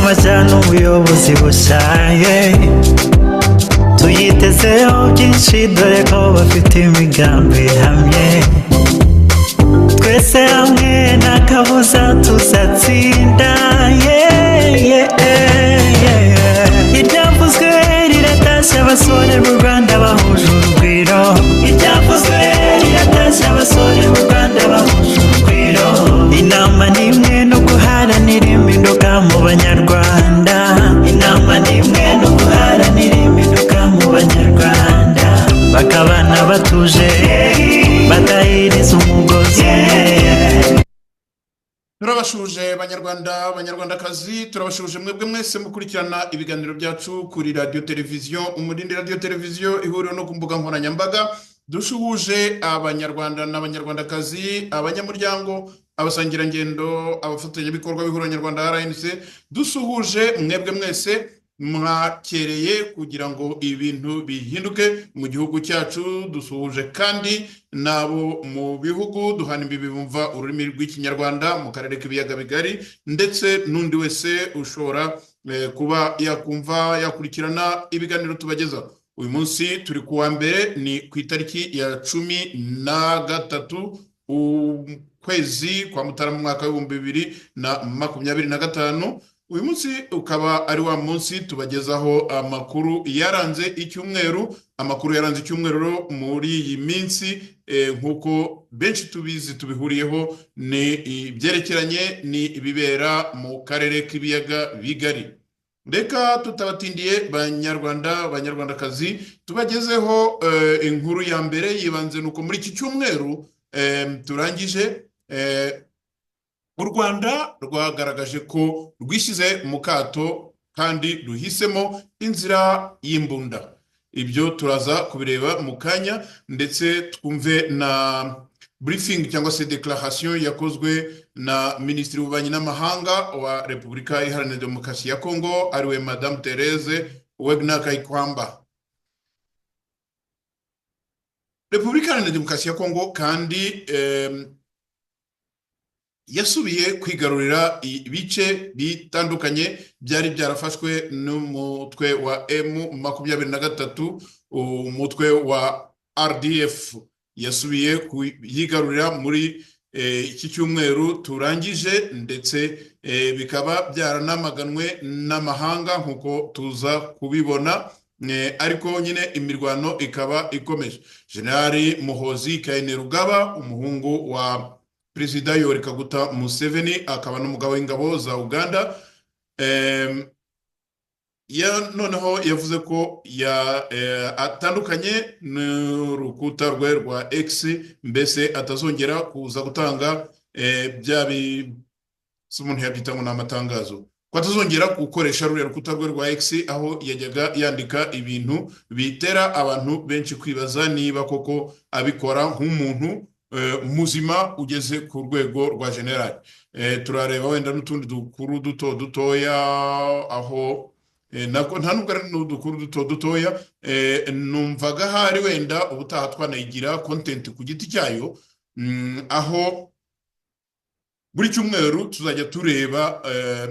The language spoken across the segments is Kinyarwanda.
mashya n'ubuyobozi bushya, yeah. Tuyitezeho byinshi dore ko bafite imigambi ihamye. Twese hamwe nta kabuza tuzatsinda, yeah. Iryavuzwe riratashye, abasore b'u Rwanda bahuje urugwiro. Iryavuzwe riratashye, abasore b'u Rwanda bahuje urugwiro. Inama ni imwe no guharanira impinduka mu Banyarwanda. Inama ni imwe no guharanira impinduka mu Banyarwanda, bakabana batuje, batahiriza umugozi. Turabasuhuje Banyarwanda, Banyarwandakazi, turabasuhuje mwebwe mwese mukurikirana ibiganiro byacu kuri Radiyo Televiziyo Umurindi, Radiyo Televiziyo Ihuriro no ku mbuga nkoranyambaga. Dusuhuje Abanyarwanda n'Abanyarwandakazi, abanyamuryango, abasangirangendo, abafatanyabikorwa b'Ihuriro Nyarwanda RNC. Dusuhuje mwebwe mwese mwakereye kugira ngo ibintu bihinduke mu gihugu cyacu. Dusuhuje kandi n'abo mu bihugu duhana imbibi bumva ururimi rw'Ikinyarwanda mu karere k'Ibiyaga Bigari, ndetse n'undi wese ushobora kuba yakumva, yakurikirana ibiganiro tubagezaho. Uyu munsi turi ku wa mbere, ni ku itariki ya 13 ukwezi kwa Mutarama, mu mwaka w'2025. Uyu munsi ukaba ari wa munsi tubagezaho amakuru yaranze icyumweru. Amakuru yaranze icyumweru muri iyi minsi, nk'uko benshi tubizi, tubihuriyeho, ni ibyerekeranye ni ibibera mu karere k'Ibiyaga Bigari. Reka tutabatindiye, Banyarwanda, Banyarwandakazi, tubagezeho inkuru ya mbere yibanze. Nuko muri iki cyumweru turangije, u Rwanda rwagaragaje ko rwishyize mu kato kandi ruhisemo inzira y'imbunda. Ibyo turaza kubireba mu kanya, ndetse twumve na briefing cyangwa se déclaration yakozwe na Minisitiri w'Ububanyi n'Amahanga wa Repubulika Iharanira Demokarasi ya Kongo, ariwe Madamu Therese Wagner Kayikwamba. Repubulika Iharanira Demokarasi ya Kongo kandi yasubiye kwigarurira ibice bitandukanye byari byarafashwe n'umutwe wa M23. Umutwe wa RDF yasubiye kuyigarurira muri iki cyumweru turangije, ndetse bikaba byaranamaganwe n'amahanga nk'uko tuza kubibona. Ariko nyine imirwano ikaba ikomeje. Generali Muhozi Kainerugaba, umuhungu wa Perezida Yoweri Kaguta Museveni, akaba n'umugabo w'ingabo za Uganda, ya noneho yavuze ko ya atandukanye n'urukuta rwe rwa X, mbese atazongera kuza gutanga bya bi se umuntu yabyita ngo ni amatangazo, ko atazongera gukoresha ruriya rukuta rwe rwa X, aho yajyaga yandika ibintu bitera abantu benshi kwibaza niba koko abikora nk'umuntu muzima ugeze ku rwego rwa generali. Turareba wenda n'utundi dukuru duto dutoya, aho nako nta nubwo ari n'udukuru duto dutoya, numvaga hari wenda ubutaha twanayigira content ku giti cyayo, aho buri cyumweru tuzajya tureba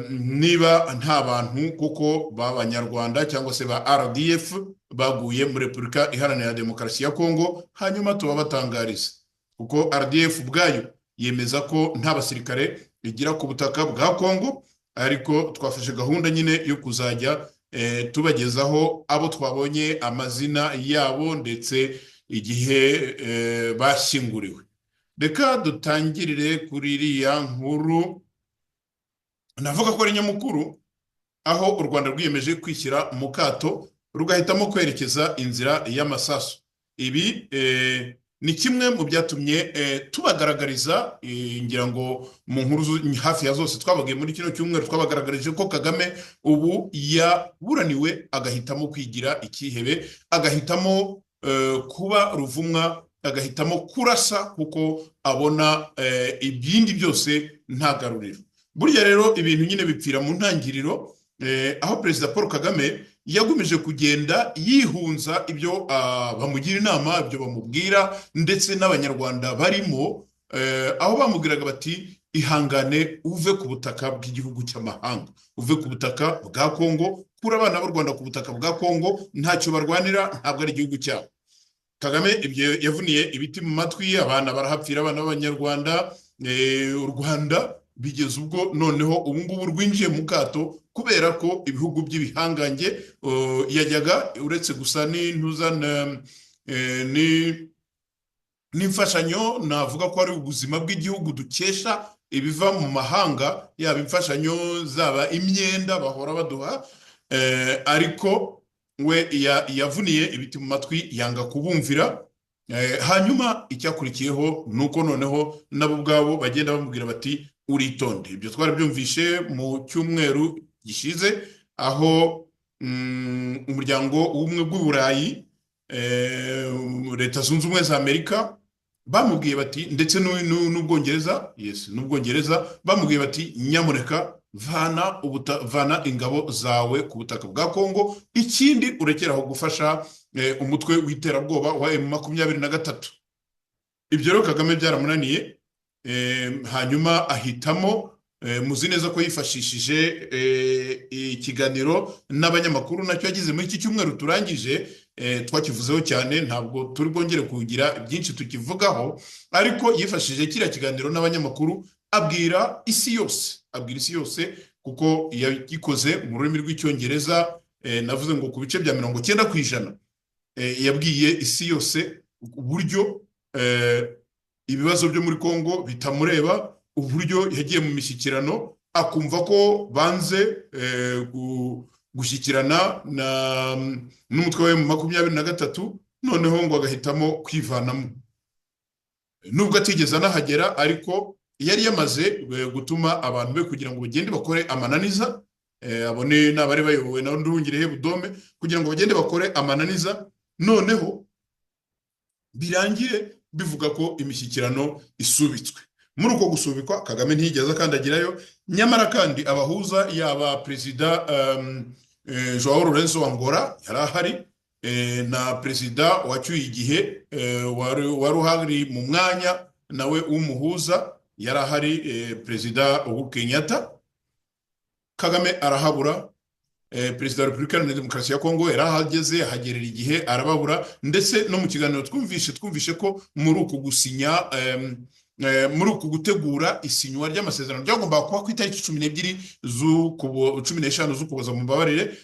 niba nta bantu kuko b'Abanyarwanda cyangwa se ba RDF baguye muri Repubulika Iharanira Demokarasi ya Kongo, hanyuma tubabatangariza, kuko RDF ubwayo yemeza ko nta basirikare igira ku butaka bwa Kongo. Ariko twafashe gahunda nyine yo kuzajya tubagezaho abo twabonye amazina yabo ndetse igihe bashyinguriwe. Reka dutangirire kuri iriya nkuru navuga ko ari nyamukuru, aho u Rwanda rwiyemeje kwishyira mu kato, rugahitamo kwerekeza inzira y'amasasu. Ibi ni kimwe mu byatumye tubagaragariza, ngira ngo mu nkuru hafi ya zose twababwiye muri kino cyumweru, twabagaragarije ko Kagame ubu yaburaniwe, agahitamo kwigira icyihebe, agahitamo kuba ruvumwa, agahitamo kurasa kuko abona ibindi byose nta garuriro. Burya rero ibintu nyine bipfira mu ntangiriro, aho Perezida Paul Kagame yagumije kugenda yihunza ibyo bamugira inama, ibyo bamubwira, ndetse n'Abanyarwanda barimo. aho bamubwiraga bati: "Ihangane uve ku butaka bw'igihugu cy'amahanga, uve ku butaka bwa Kongo, kura abana b'u Rwanda ku butaka bwa Kongo, ntacyo barwanira, ntabwo ari igihugu cyabo." Kagame ibyo yavuniye ibiti mu matwi, abana barahapfira, abana b'Abanyarwanda. U Rwanda bigeze ubwo noneho ubu ngubu rwinjiye mu kato kubera ko ibihugu by'ibihangange yajyaga, uretse gusa n'intuza n'imfashanyo, navuga ko ari ubuzima bw'igihugu dukesha ibiva mu mahanga, yaba imfashanyo, zaba imyenda bahora baduha, ariko we yavuniye ibiti mu matwi, yanga kubumvira. Hanyuma icyakurikiyeho ni uko noneho nabo ubwabo bagenda bamubwira bati: "Uritonde." Ibyo twarabyumvishe mu cyumweru gishize, aho Umuryango w'Ubumwe bw'Uburayi, Leta Zunze Ubumwe za Amerika bamubwiye bati, ndetse n'Ubwongereza, yes, n'Ubwongereza, bamubwiye bati: "Nyamuneka vana ingabo zawe ku butaka bwa Kongo, ikindi urekeraho gufasha umutwe w'iterabwoba wa M23." Ibyo rero Kagame byaramunaniye, hanyuma ahitamo, muzi neza ko yifashishije ikiganiro n'abanyamakuru nacyo yagize muri iki cyumweru turangije. Twakivuzeho cyane, ntabwo turi bwongere kugira byinshi tukivugaho, ariko yifashishije kiriya kiganiro n'abanyamakuru abwira isi yose, abwira isi yose, kuko yagikoze mu rurimi rw'Icyongereza. Navuze ngo ku bice bya 90%, yabwiye isi yose uburyo ibibazo byo muri Kongo bitamureba, uburyo yagiye mu mishyikirano akumva ko banze gushyikirana n'umutwe wa M23, noneho ngo agahitamo kwivanamo, nubwo atigeze anahagera, ariko yari yamaze gutuma abantu be kugira ngo bagende bakore amananiza, abone n'abari bayobowe na Nduhungirehe Budome, kugira ngo bagende bakore amananiza, noneho birangire bivuga ko imishyikirano isubitswe. Muri uko gusubikwa Kagame ntiyigeze akandagirayo, nyamara kandi abahuza, yaba Perezida Joao Lorenzo wa Angola yari ahari, na perezida wacyuye igihe, wari uhari mu mwanya nawe w'umuhuza yari ahari, Perezida Uhuru Kenyatta. Kagame arahabura. Perezida wa Repubulika Iharanira Demokarasi ya Kongo yari ahageze, ahagerera igihe, arababura. Ndetse no mu kiganiro twumvishe ko muri uku gusinya, muri uku gutegura isinywa ry'amasezerano ryagombaga kuba ku itariki 12, 15 z'Ukuboza, mumbabarire,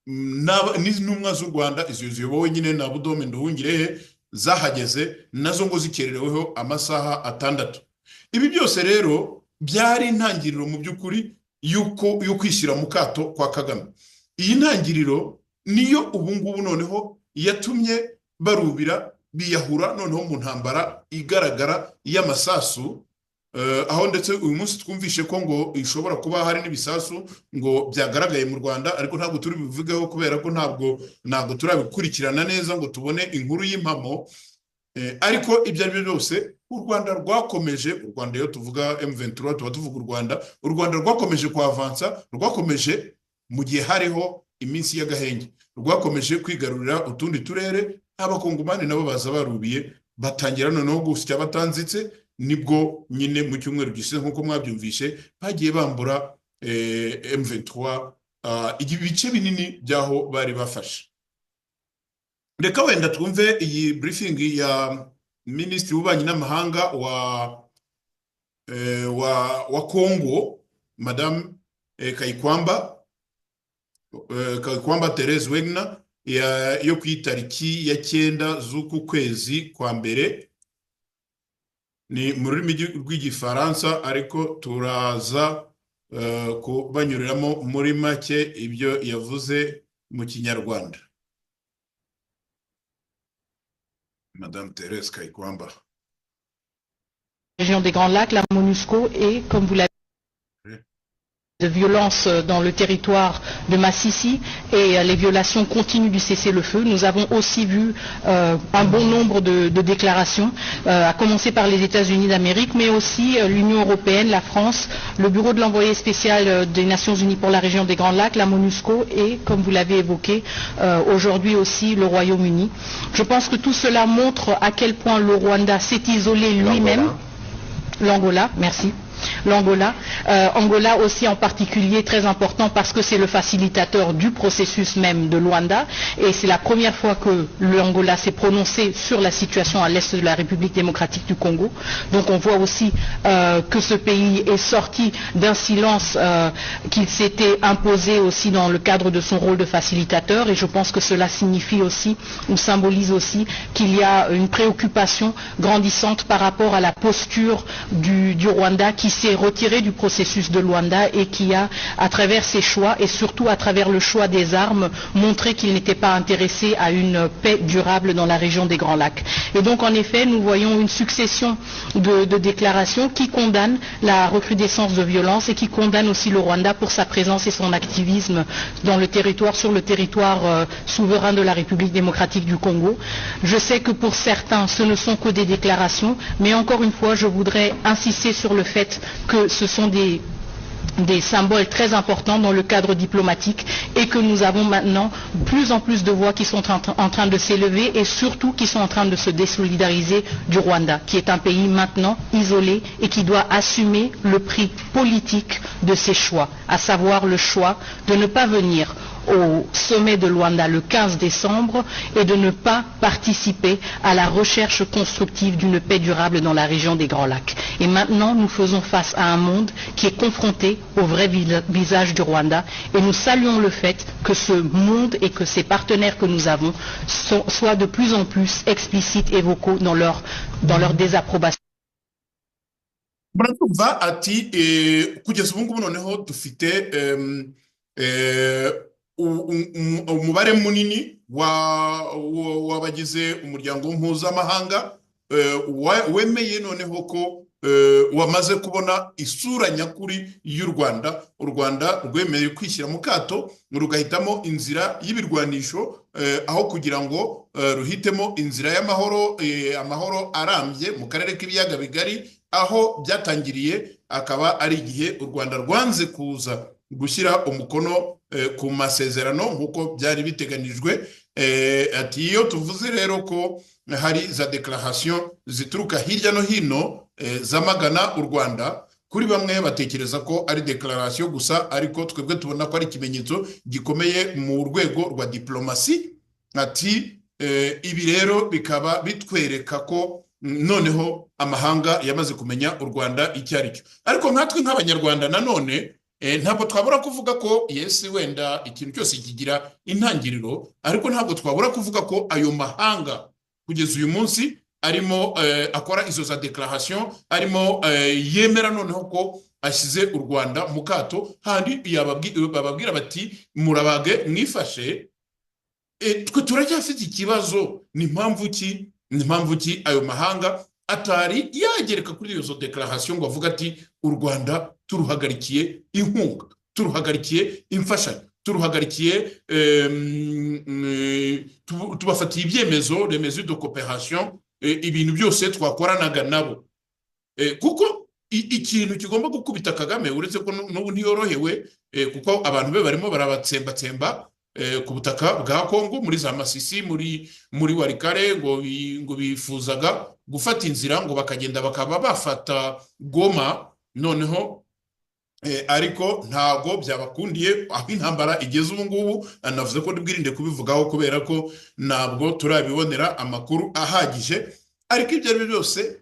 n'intumwa z'u Rwanda izo ziyobowe nyine na Budome Nduhungirehe zahageze nazo ngo zikerereweho amasaha 6. Ibi byose rero byari intangiriro mu by'ukuri y'uko yo kwishyira mu kato kwa Kagame. Iyi ntangiriro niyo ubu ngubu noneho yatumye barubira biyahura noneho mu ntambara igaragara y'amasasu, aho ndetse uyu munsi twumvishe ko ngo ishobora kuba hari n'ibisasu ngo byagaragaye mu Rwanda, ariko ntabwo turi bubivugeho kubera ko ntabwo turabikurikirana neza ngo tubone inkuru y'impamo. Ariko ibyo ari byo byose u Rwanda rwakomeje, u Rwanda, iyo tuvuga M23 tuba tuvuga u Rwanda, u Rwanda rwakomeje kuavansa, rwakomeje mu gihe hariho iminsi y'agahenge, rwakomeje kwigarurira utundi turere. Abakongomani nabo baza barubiye, batangira noneho gusya batanzitse. Nibwo nyine mu cyumweru gishize, nk'uko mwabyumvishe, bagiye bambura M23 ibice binini by'aho bari bafashe. Reka wenda twumve iyi briefing ya Minisitiri w'Ububanyi n'Amahanga wa Congo, Madame Kayikwamba Therese Wegner, yo ku itariki ya 9 z'uku kwezi kwa mbere. Ni mu rurimi rw'Igifaransa, ariko turaza kubanyuriramo muri make ibyo yavuze mu Kinyarwanda. Madame Therese Kayikwamba. Région des Grands Lacs, la MONUSCO est, comme vous l'avez De violences dans le territoire de Massissi et les violations continues du cessez-le-feu. Nous avons aussi vu un bon nombre de déclarations, à commencer par les États-Unis d'Amérique, mais aussi l'Union européenne, la France, le bureau de l'envoyé spécial des Nations Unies pour la région des Grands Lacs, la MONUSCO et, comme vous l'avez évoqué, aujourd'hui aussi le Royaume-Uni. Je pense que tout cela montre à quel point le Rwanda s'est isolé lui-même. L'Angola, merci. L'Angola. Angola aussi en particulier très important parce que c'est le facilitateur du processus même de Luanda et c'est la première fois que l'Angola s'est prononcé sur la situation à l'est de la République démocratique du Congo. Donc on voit aussi que ce pays est sorti d'un silence qu'il s'était imposé aussi dans le cadre de son rôle de facilitateur et je pense que cela signifie aussi ou symbolise aussi qu'il y a une préoccupation grandissante par rapport à la posture du Rwanda qui s'est retiré du processus de Luanda et qui a, à travers ses choix et surtout à travers le choix des armes, montré qu'il n'était pas intéressé à une paix durable dans la région des Grands Lacs. Et donc, en effet, nous voyons une succession de déclarations qui condamnent la recrudescence de violence et qui condamnent aussi le Rwanda pour sa présence et son activisme dans le territoire, sur le territoire souverain de la République démocratique du Congo. Je sais que pour certains, ce ne sont que des déclarations, mais encore une fois, je voudrais insister sur le fait que ce sont des symboles très importants dans le cadre diplomatique et que nous avons maintenant plus en plus de voix qui sont en train de s'élever et surtout qui sont en train de se désolidariser du Rwanda, qui est un pays maintenant isolé et qui doit assumer le prix politique de ses choix, à savoir le choix de ne pas venir au sommet de Luanda le 15 décembre et de ne pas participer à la recherche constructive d'une paix durable dans la région des Grands Lacs. Et maintenant, nous faisons face à un monde qui est confronté au vrai visage du Rwanda et nous saluons le fait que ce monde et que ces partenaires que nous avons soient de plus en plus explicites et vocaux dans leur désapprobation. Murabyumva ati kugeza ubu ngubu noneho dufite umubare munini w'abagize umuryango mpuzamahanga wemeye noneho ko wamaze kubona isura nyakuri y'u Rwanda. U Rwanda rwemeye kwishyira mu kato, rugahitamo inzira y'ibirwanisho aho kugira ngo ruhitemo inzira y'amahoro, amahoro arambye mu karere k'ibiyaga bigari. Aho byatangiriye akaba ari igihe u Rwanda rwanze kuza gushyira umukono ku masezerano nk'uko byari biteganijwe. Ati iyo tuvuze rero ko hari za déclaration zituruka hirya no hino zamagana u Rwanda, kuri bamwe batekereza ko ari déclaration gusa, ariko twebwe tubona ko ari ikimenyetso gikomeye mu rwego rwa diplomasi. Ati ibi rero bikaba bitwereka ko noneho amahanga yamaze kumenya u Rwanda icyo ari cyo. Ariko nkatwe nk'Abanyarwanda nanone ntabwo twabura kuvuga ko yesi wenda ikintu cyose kigira intangiriro, ariko ntabwo twabura kuvuga ko ayo mahanga kugeza uyu munsi arimo akora izo za déclaration, arimo yemera noneho ko ashyize u Rwanda mu kato, handi bababwira bati murabage mwifashe. Twe turacyafite ikibazo: ni mpamvu ki ayo mahanga atari yagereka kuri izo déclaration ngo avuga ati u Rwanda turuhagarikiye inkunga, turuhagarikiye imfashanyo, turuhagarikiye, tubafatiye ibyemezo, les mesures de coopération, ibintu byose twakoranaga nabo? Kuko ikintu kigomba gukubita Kagame, uretse ko n'ubu ntiyorohewe, kuko abantu be barimo barabatsembatsemba ku butaka bwa Kongo, muri za Masisi, muri Walikale, ngo bifuzaga gufata inzira ngo bakagenda bakaba bafata Goma noneho, ariko ntabwo byabakundiye aho intambara igeze ubu ngubu. Anavuze ko bwirinde kubivugaho kubera ko ntabwo turabibonera amakuru ahagije, ariko ibyo ari byo byose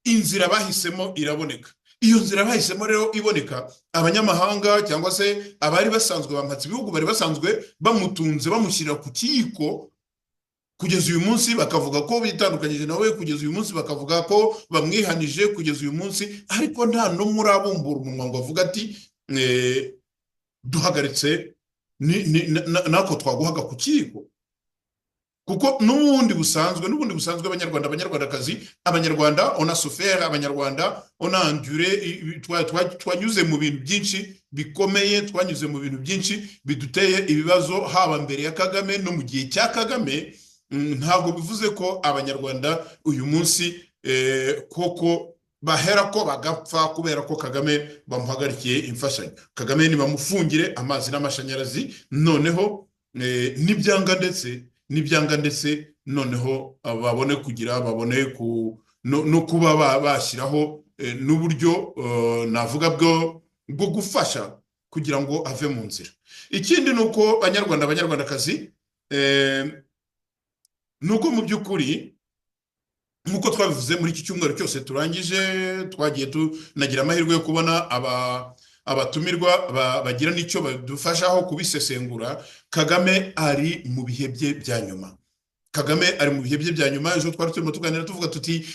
inzira bahisemo iraboneka. Iyo nzira bahisemo rero iboneka, abanyamahanga cyangwa se abari basanzwe bampatse ibihugu bari basanzwe bamutunze, bamushyira ku kiyiko, kugeza uyu munsi bakavuga ko bitandukanyije nawe, kugeza uyu munsi bakavuga ko bamwihanije, kugeza uyu munsi ariko nta n'umwe urabumbura umunwa ngo avuge ati duhagaritse nako twaguhaga ku kiyiko. Kuko n'ubundi busanzwe Abanyarwanda, Abanyarwandakazi, Abanyarwanda, on a souffert, Abanyarwanda, on a enduré, twanyuze mu bintu byinshi bikomeye, twanyuze mu bintu byinshi biduteye ibibazo, haba mbere ya Kagame no mu gihe cya Kagame. Ntabwo bivuze ko Abanyarwanda uyu munsi koko bahera ko bagapfa kubera ko Kagame bamuhagarikiye imfashanyo. Kagame nibamufungire amazi n'amashanyarazi, noneho nibyanga ndetse noneho babone kugira babone ku no kuba bashyiraho n'uburyo navuga bwo gufasha kugira ngo ave mu nzira. Ikindi ni uko, Banyarwanda, Abanyarwandakazi, ni uko mu by'ukuri, nk'uko twabivuze muri iki cyumweru cyose turangije, twagiye tunagira amahirwe yo kubona abatumirwa bagira n'icyo badufashaho kubisesengura. Kagame ari mu bihe bye bya nyuma. Kagame ari mu bihe bye bya nyuma. Ejo twari turimo tuganira, tuvuga tuti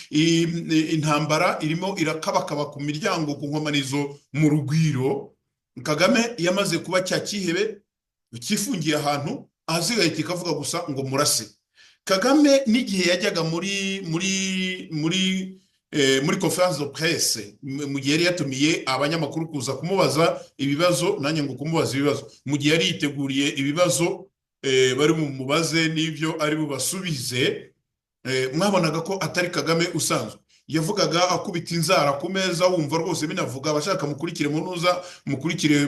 intambara irimo irakabakaba ku miryango, ku nkomanizo mu Rugwiro. Kagame yamaze kuba cya cyihebe cyifungiye ahantu, ahasigaye kikavuga gusa ngo murase. Kagame n'igihe yajyaga muri conférence de presse, mu gihe yari yatumiye abanyamakuru kuza kumubaza ibibazo, nanjye ngo kumubaza ibibazo, mu gihe yari yiteguriye ibibazo bari bumubaze n'ibyo ari bubasubize, mwabonaga ko atari Kagame usanzwe. Yavugaga akubita inzara ku meza, wumva rwose binavuga. Abashaka mukurikire munuza mukurikire,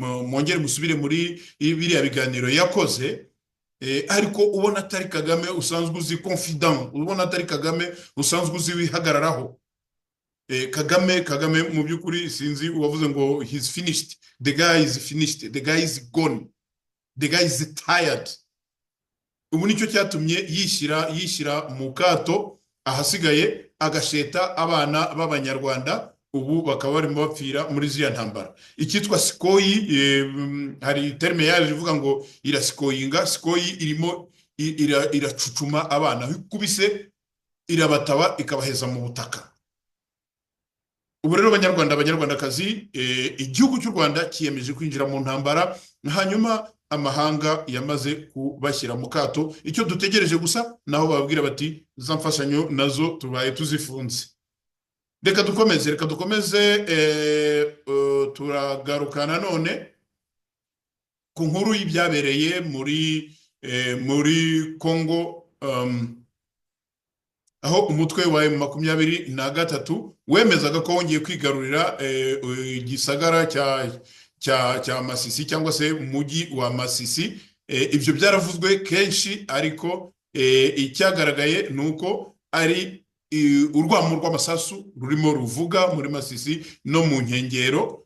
mwongere musubire muri biriya biganiro yakoze. Ariko ubona atari Kagame usanzwe uzi confident, ubona atari Kagame usanzwe uzi wihagararaho. Kagame mu by'ukuri, sinzi uwavuze ngo he's finished, the guy is finished, the guy is gone, the guy is tired. Ubu nicyo cyatumye yishyira mu kato, ahasigaye agasheta abana b'Abanyarwanda, ubu bakaba barimo bapfira muri ziriya ntambara. Icyitwa Sukhoi, hari terme yaje ivuga ngo irasikoyinga. Sukhoi irimo iracucuma abana, aho ikubise irabataba, ikabaheza mu butaka. Ubu rero, Abanyarwanda, Abanyarwandakazi, igihugu cy'u Rwanda cyiyemeje kwinjira mu ntambara, hanyuma amahanga yamaze kubashyira mu kato. Icyo dutegereje gusa naho bababwira bati za mfashanyo nazo tubaye tuzifunze. Reka dukomeze. Turagaruka nanone ku nkuru y'ibyabereye muri Congo, aho umutwe wa M23 wemezaga ko wongeye kwigarurira igisagara cya Masisi, cyangwa se umujyi wa Masisi. Ibyo byaravuzwe kenshi, ariko icyagaragaye ni uko ari urwamo rw'amasasu rurimo ruvuga muri Masisi no mu nkengero.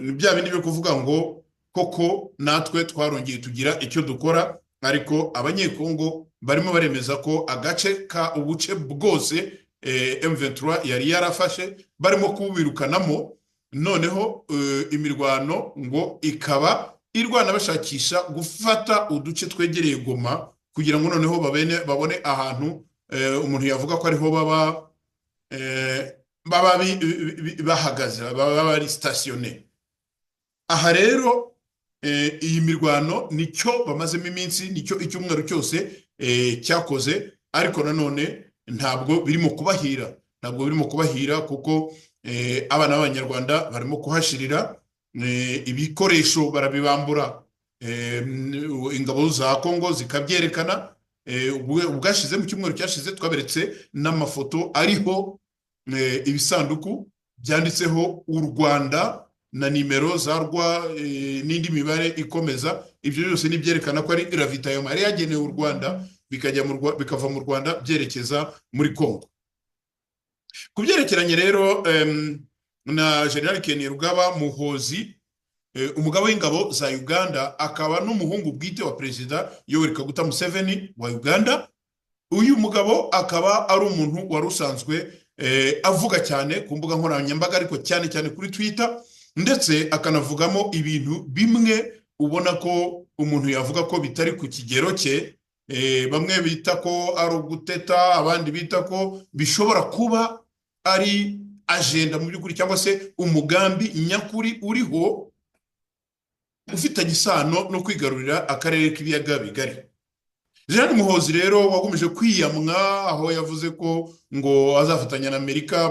Ni bya bindi byo kuvuga ngo koko natwe twarongeye tugira icyo dukora, ariko Abanyekongo barimo baremeza ko agace ka ubuce bwose M23 yari yarafashe barimo kubirukanamo. Noneho imirwano ngo ikaba irwana bashakisha gufata uduce twegereye Goma, kugira ngo noneho babone ahantu umuntu yavuga ko ariho baba bahagaze, baba bari stationné. Aha rero iyi mirwano nicyo bamazemo iminsi, nicyo icyumweru cyose cyakoze. Ariko nanone ntabwo birimo kubahira, ntabwo birimo kubahira, kuko abana b'Abanyarwanda barimo kuhashirira. Ibikoresho barabibambura, ingabo za Kongo zikabyerekana. Ubwashize mu cyumweru cyashize twaberetse n'amafoto ariho ibisanduku byanditseho u Rwanda na nimero za rwa n'indi mibare ikomeza. Ibyo byose ni ibyerekana ko ari ravitaillement yari yagenewe u Rwanda, bikajya mu bikava mu Rwanda byerekeza muri Congo. Ku byerekeranye rero na General Kainerugaba Muhozi, umugaba w'ingabo za Uganda, akaba n'umuhungu bwite wa Perezida Yoweri Kaguta Museveni wa Uganda, uyu mugabo akaba ari umuntu wari usanzwe avuga cyane ku mbuga nkoranyambaga, ariko cyane cyane kuri Twitter, ndetse akanavugamo ibintu bimwe ubona ko umuntu yavuga ko bitari ku kigero cye, bamwe bita ko ari uguteta, abandi bita ko bishobora kuba ari agenda mu by'ukuri, cyangwa se umugambi nyakuri uriho ufitanye isano no kwigarurira akarere k'Ibiyaga Bigari. Jenerali Muhozi rero wagumije kwiyamwa, aho yavuze ko ngo azafatanya na Amerika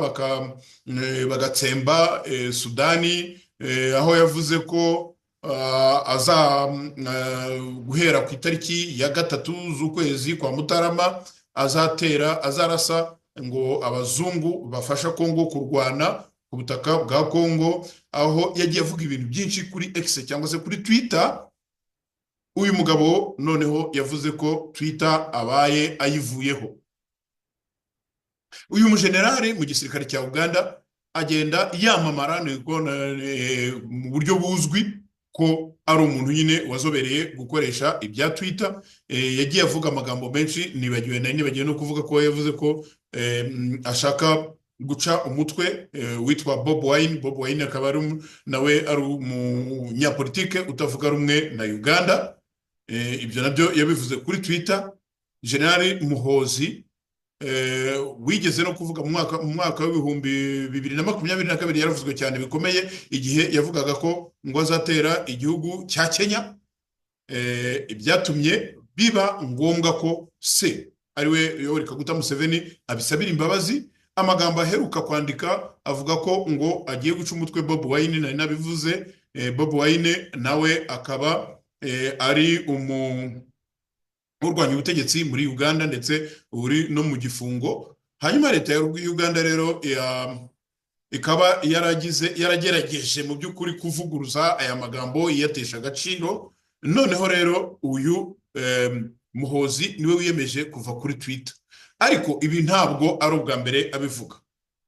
bagatsemba Sudani, aho yavuze ko aza guhera ku itariki ya 3 z'ukwezi kwa Mutarama azatera, azarasa ngo abazungu bafasha Kongo kurwana ku butaka bwa Kongo, aho yagiye avuga ibintu byinshi kuri X cyangwa se kuri Twitter. Uyu mugabo noneho yavuze ko Twitter abaye ayivuyeho. Uyu mujenerali mu gisirikare cya Uganda agenda yamamara mu buryo buzwi ko ari umuntu nyine wazobereye gukoresha ibya Twitter. Yagiye avuga amagambo menshi, nibagiwe, nari nibagiwe no kuvuga ko yavuze ko ashaka guca umutwe witwa Bob Wine. Bob Wine akaba ari nawe ari umunyapolitike utavuga rumwe na Uganda. Ibyo nabyo yabivuze kuri Twitter. General Muhozi wigeze no kuvuga mu mwaka w'2022, yaravuzwe cyane bikomeye igihe yavugaga ko ngo azatera igihugu cya Kenya, ibyatumye biba ngombwa ko se ariwe Yoweri Kaguta Museveni abisabira imbabazi. Amagambo aheruka kwandika avuga ko ngo agiye guca umutwe Bob Wine, nari nabivuze. Bob Wine nawe akaba ari umu urwanya ubutegetsi muri Uganda, ndetse uri no mu gifungo. Hanyuma leta ya Uganda rero ikaba yaragize, yaragerageje mu by'ukuri kuvuguruza aya magambo, iyatesha agaciro. Noneho rero uyu Muhozi niwe wiyemeje kuva kuri Twitter, ariko ibi ntabwo ari ubwa mbere abivuga.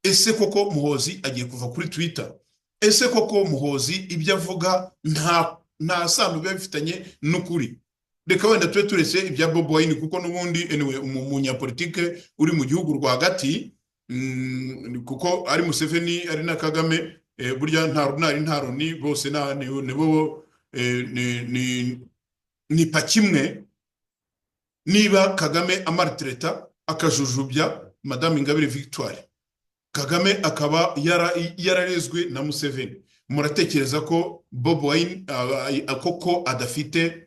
Ese koko Muhozi agiye kuva kuri Twitter? Ese koko Muhozi ibyo avuga nta sano biba bifitanye n'ukuri? Reka wenda tube turetse ibya Bob Wine, kuko n'ubundi anyway umunyapolitike uri mu gihugu rwagati, kuko ari Museveni ari na Kagame, burya nta runari nta roni, bose nibo ni pa kimwe. Niba Kagame amaltraita, akajujubya Madamu Ingabire Victoire, Kagame akaba yararezwe na Museveni, muratekereza ko Bob Wine koko adafite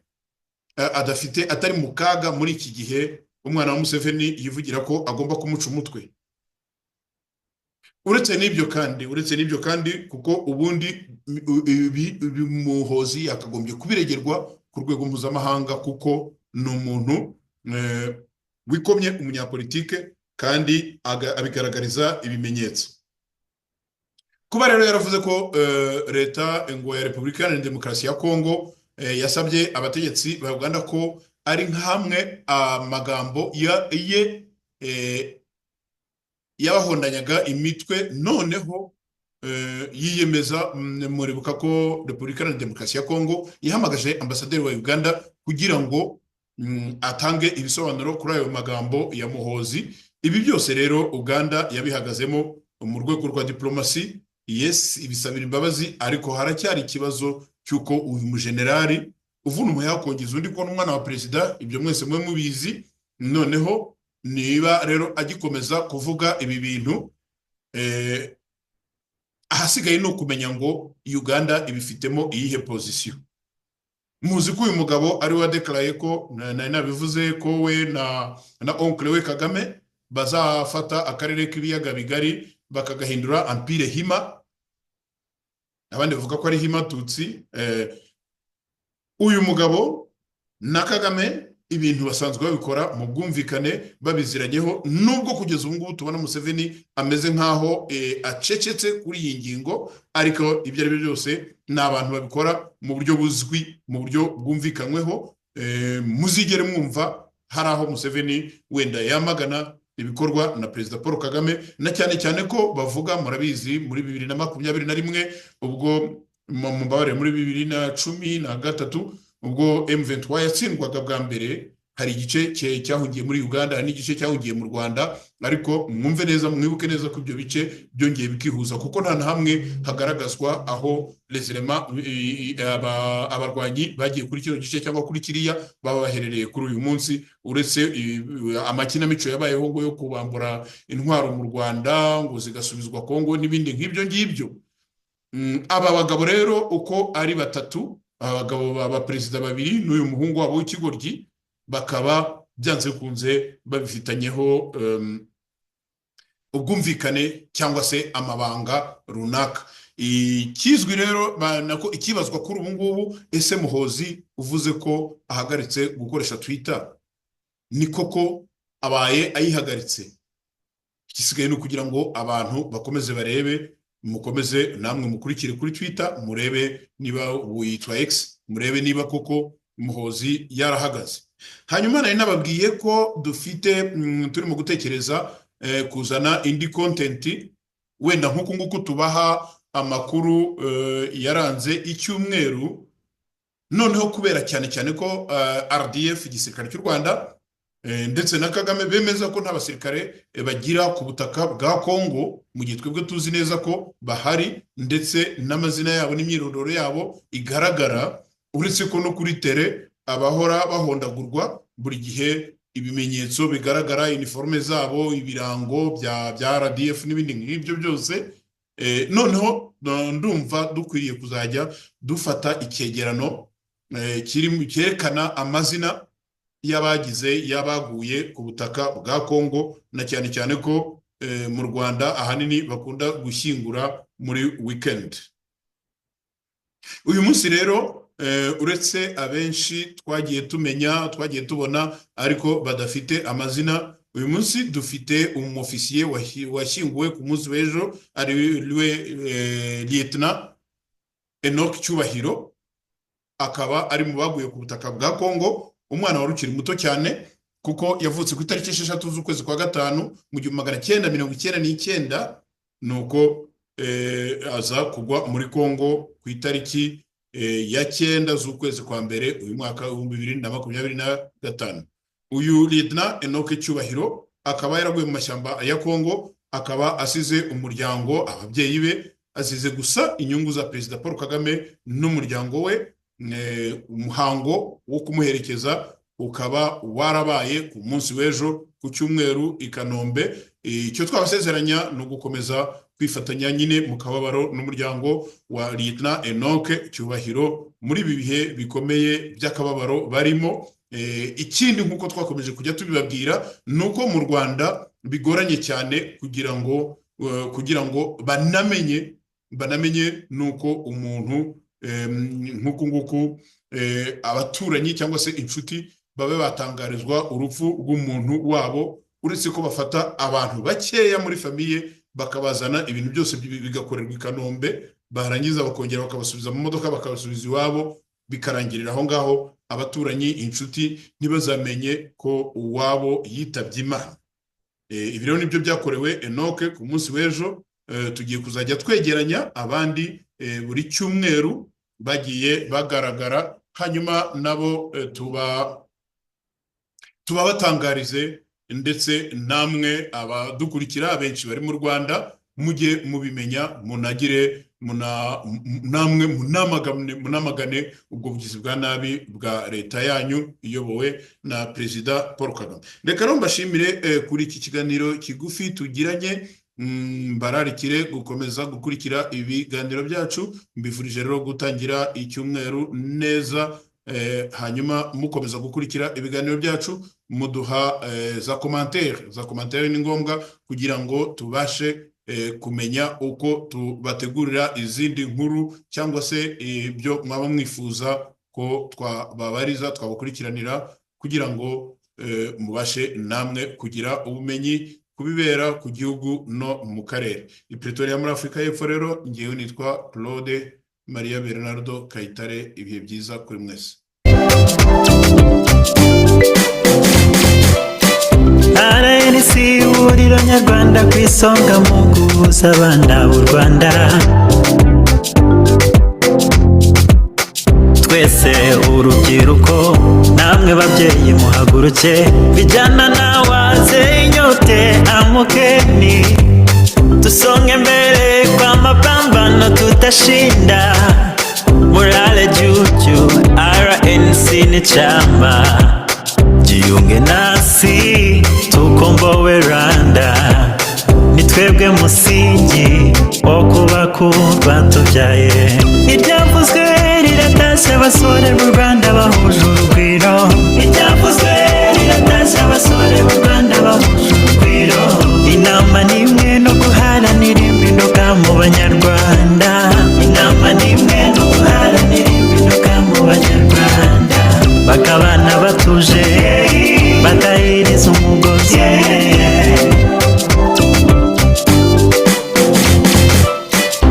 atari mu kaga muri iki gihe umwana wa Museveni yivugira ko agomba kumuca umutwe? Uretse n'ibyo kandi, kuko ubundi ibi Muhozi yakagombye kubiregerwa ku rwego mpuzamahanga, kuko ni umuntu wikomye umunyapolitike kandi abigaragariza ibimenyetso. Kuba rero yaravuze ko leta ngo ya Repubulika Iharanira Demokarasi ya Kongo yasabye abategetsi ba Uganda ko ari nk'amwe amagambo ye yabahondanyaga imitwe, noneho yiyemeza. Muribuka ko Repubulika Iharanira Demokarasi ya Kongo yahamagaje ambasaderi wa Uganda kugira ngo atange ibisobanuro kuri ayo magambo ya Muhozi. Ibi byose rero Uganda yabihagazemo mu rwego rwa diplomasi, yes, ibisabira imbabazi, ariko haracyari ikibazo cy'uko uyu mujenerali uvuna umuheha kongeza undi, kubona umwana wa perezida, ibyo mwese mwe mubizi. Noneho niba rero agikomeza kuvuga ibi bintu, ahasigaye ni ukumenya ngo Uganda ibifitemo iyihe position. Muzi ko uyu mugabo ari we wadeclaraye ko, nari nabivuze, ko we na oncle we Kagame bazafata akarere k'ibiyaga bigari bakagahindura empire Hima, abandi bavuga ko ari Hima Tutsi. Uyu mugabo na Kagame ibintu basanzwe babikora mu bwumvikane, babiziranyeho, nubwo kugeza ubu ngubu tubona Museveni ameze nk'aho acecetse kuri iyi ngingo, ariko ibyo ari byo byose ni abantu babikora mu buryo buzwi, mu buryo bwumvikanyweho. Muzigere mwumva hari aho Museveni wenda yamagana ibikorwa na Perezida Paul Kagame, na cyane cyane ko bavuga, murabizi, muri 2021, ubwo mumbabarire, muri 2013, ubwo M23 yatsindwaga bwa mbere, hari igice cyahungiye muri Uganda, hari n'igice cyahungiye mu Rwanda. Ariko mwumve neza, mwibuke neza ko ibyo bice byongeye bikihuza, kuko nta na hamwe hagaragazwa aho les éléments, abarwanyi bagiye kuri kino gice cyangwa kuri kiriya baba baherereye kuri uyu munsi, uretse amakinamico yabayeho ngo yo kubambura intwaro mu Rwanda ngo zigasubizwa Kongo n'ibindi nk'ibyo ngibyo. Aba bagabo rero uko ari batatu, abagabo ba perezida babiri n'uyu muhungu wabo w'ikigoryi, bakaba Byanze bikunze babifitanyeho ubwumvikane cyangwa se amabanga runaka. Ikizwi rero nako ikibazwa kuri ubu ngubu: ese Muhozi uvuze ko ahagaritse gukoresha Twitter, ni koko abaye ayihagaritse? Igisigaye ni ukugira ngo abantu bakomeze barebe, mukomeze namwe mukurikire kuri Twitter, murebe niba, ubu yitwa X, murebe niba koko Muhozi yarahagaze. Hanyuma nari nababwiye ko dufite turimo gutekereza kuzana indi content, wenda nk'uku nguku tubaha amakuru yaranze icyumweru. Noneho kubera cyane cyane ko RDF, igisirikare cy'u Rwanda, ndetse na Kagame bemeza ko nta basirikare bagira ku butaka bwa Kongo, mu gihe twebwe tuzi neza ko bahari, ndetse n'amazina yabo n'imyirondoro yabo igaragara, uretse ko no kuri terrain abahora bahondagurwa buri gihe, ibimenyetso bigaragara, uniforme zabo, ibirango bya RDF n'ibindi nk'ibyo byose. Noneho ndumva dukwiriye kuzajya dufata icyegerano cyerekana amazina y'abagize, y'abaguye ku butaka bwa Kongo, na cyane cyane ko mu Rwanda ahanini bakunda gushyingura muri weekend. Uyu munsi rero, uretse abenshi twagiye tumenya, twagiye tubona ariko badafite amazina, uyu munsi dufite umofisiye washyinguwe ku munsi w'ejo, ari we Lieutenant Enoch Cyubahiro, akaba ari mu baguye ku butaka bwa Kongo. Umwana wari ukiri muto cyane, kuko yavutse ku itariki 6 z'ukwezi kwa gatanu mu 1999, nuko aza kugwa muri Kongo ku itariki ya 9 z'ukwezi kwa mbere uyu mwaka 2025. Uyu Lieutenant Enoch Cyubahiro akaba yaraguye mu mashyamba ya Kongo, akaba asize umuryango, ababyeyi be, asize gusa inyungu za Perezida Paul Kagame n'umuryango we. Umuhango wo kumuherekeza ukaba warabaye ku munsi w'ejo ku cyumweru i Kanombe. Icyo twabasezeranya ni ugukomeza kwifatanya nyine mu kababaro n'umuryango wa Lieutenant Enoch Cyubahiro muri ibi bihe bikomeye by'akababaro barimo. Ikindi, nk'uko twakomeje kujya tubibabwira, ni uko mu Rwanda bigoranye cyane kugira ngo banamenye nuko umuntu nk'uku nguku, abaturanyi cyangwa se inshuti babe batangarizwa urupfu rw'umuntu wabo, uretse ko bafata abantu bakeya muri famille bakabazana, ibintu byose bigakorerwa i Kanombe, barangiza bakongera bakabasubiza mu modoka, bakabasubiza iwabo, bikarangirira aho ngaho, abaturanyi, inshuti ntibazamenye ko uwabo yitabye Imana. Ibi rero nibyo byakorewe Enoch ku munsi w'ejo. Tugiye kuzajya twegeranya abandi buri cyumweru bagiye bagaragara, hanyuma nabo tubabatangarize, ndetse namwe abadukurikira abenshi bari mu Rwanda mujye mubimenya, munagire namwe munamagane ubwo bugizi bwa nabi bwa leta yanyu iyobowe na Perezida Paul Kagame. Reka rero mbashimire kuri iki kiganiro kigufi tugiranye, mbararikire gukomeza gukurikira ibiganiro byacu. Mbifurije rero gutangira icyumweru neza, hanyuma mukomeza gukurikira ibiganiro byacu, muduha za commentaire. Za commentaire ni ngombwa kugira ngo tubashe kumenya uko tubategurira izindi nkuru cyangwa se ibyo mwaba mwifuza ko twababariza, twabakurikiranira, kugira ngo mubashe namwe kugira ubumenyi ku bibera ku gihugu no mu karere. I Pretoria muri Afurika y'Epfo rero, ngewe nitwa Claude Maria Bernardo Kayitare. Ibihe byiza kuri mwese. RNC, ihuriro nyarwanda, ku isonga mu guhuza abana b'u Rwanda. Twese urubyiruko namwe babyeyi, muhaguruke, vijana na wazee, nyote amukeni, tusonge mbele kwa mapambano, tutashinda. Morale juu juu, RNC ni chama. Jiunge nasi tukombowe Rwanda, ni twebwe musingi wo kubaka urwatubyaye. Iryavuzwe riratashye, abasore b'u Rwanda bahuje urugwiro. Iryavuzwe riratashye. Tuje.